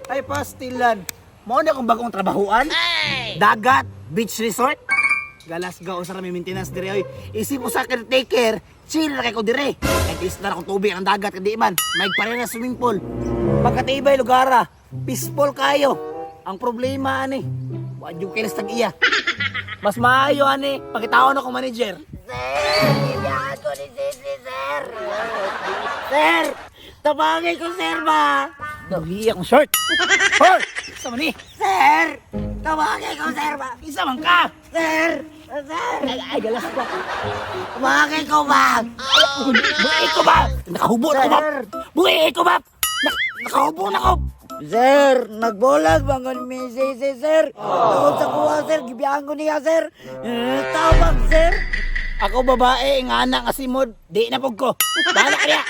Ay, pastilan. Mao na akong bagong trabahuan. Dagat, beach resort. Galas ga usa ra may maintenance dire oy. Isip usa caretaker, chill ra kay ko dire. Kahit is na akong tubig ang dagat kay di man. May pare na swimming pool. Pagkatibay lugara, peaceful kayo. Ang problema ani, wa jud kay tag iya. Mas maayo ani, pagkitaon ako manager. Sir, ibiyahan ko ni Sisi, sir. Sir, tabangin ko, sir ba? Dali akong short. Hoy, sa man ni? Sir, tabangin ko, sir ba? Isa man ka. Sir, sir, Ay, ay galas ko. tabangin ko ba? Buhi ko ba? Nakahubo na ko ba? Sir. Buhi ko ba? Nakahubo na ko. Sir, nagbolag bangon mi Sisi, sir. Tungod sa kuha, sir, gibiyahan ko niya, sir. Eh, tabang, sir. Ako babae, nga anak nga simod, di na pug ko. Bahala ka niya.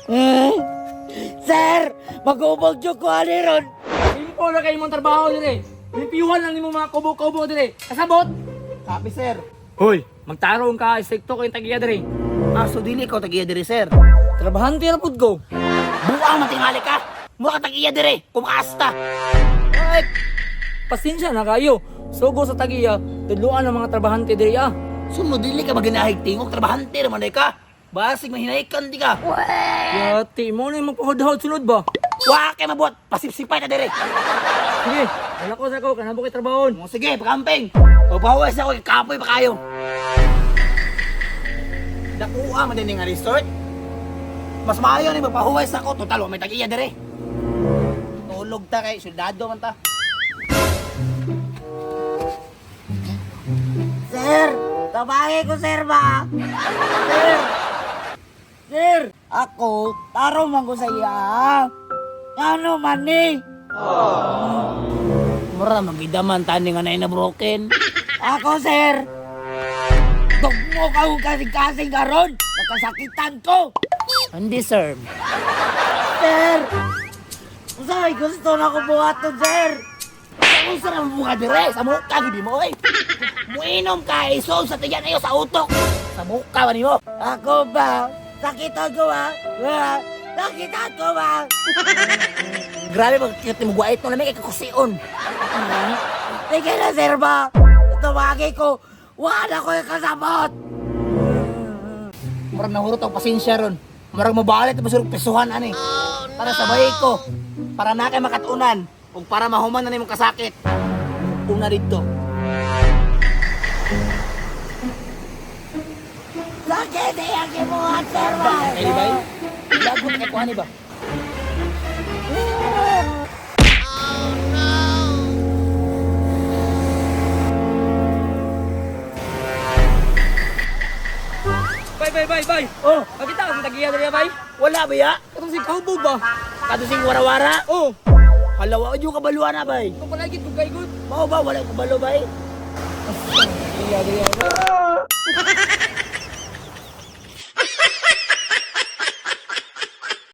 Eh, sir, mag-ubog jud ko ani ron. Simple na kayo mong trabaho dire. Limpiyuhan lang nimo mga kubo-kubo dire. Kasabot? Copy, sir. Hoy, magtarong ka, isekto kayong tagiya dire. Ah, so dili ko tagiya dire, sir. Trabahante ra pud ko. Buang matingali ka. Mura ka tagiya dire. Kumasta. Ay, pasensya na kayo. Sugo sa tagiya, tudluan ang mga trabahante dire ah. Sumo dili ka maginahig tingog trabahante raman day ka. Basig mahinahikan di ka. Yati mo na yung magpahod-hod sunod ba? Wa kay mabuhat, pasipsipay na dire. Sige, wala ko sa ko, kanabo kay trabahon. O sige, pakamping. O bawas ako, kapoy pa kayo. Dakuha man din nga resort. Mas maayo ni magpahuwes ako, total wa may tag-iya dire. Tulog ta kay soldado man ta. Sir, tabangin ko, sir ba? Sir, sir, ako, tarong man ko sa iya. Ano man ni? Mura magidaman tani nga na broken. Ako, sir. Dugmo ka kung kasing-kasing karon. Nakasakitan ko. Hindi sir. Sir, usay gusto na ko buhaton, sir. Unsa ra mo ka dire sa muka gid mo oy. Muinom ka isog sa tiyan ayo sa utok. Sa muka ba nimo? Ako ba? Sakitan ko ba? Ah, sakitan ko ba? Grabe pag mo guwait no lamig kay kakusion. Sige na, sir ba? Tumagi ko. Wala ko yung kasabot. Murag nahurot ang pasensya ron. Murag mabalit ang basurog pisuhan ani. Para sa bahay ko. Para na kay makatunan. Ug para mahuman na nimong kasakit. Una dito. Sakit eh, ang kibuhat, sir ba? Ay, bay. Lagot kay kuha ni ba? Bay, bay, bay, bay. Oh, Pakita ka sa tagiya dire bay. wala ba ya? Katong si kahubog ba? Kato sing warawara. Oh, Halawa jud kabaluan na bay. kung palagit kung kay good. Mao ba wala kabalo bay? Tagiya dire.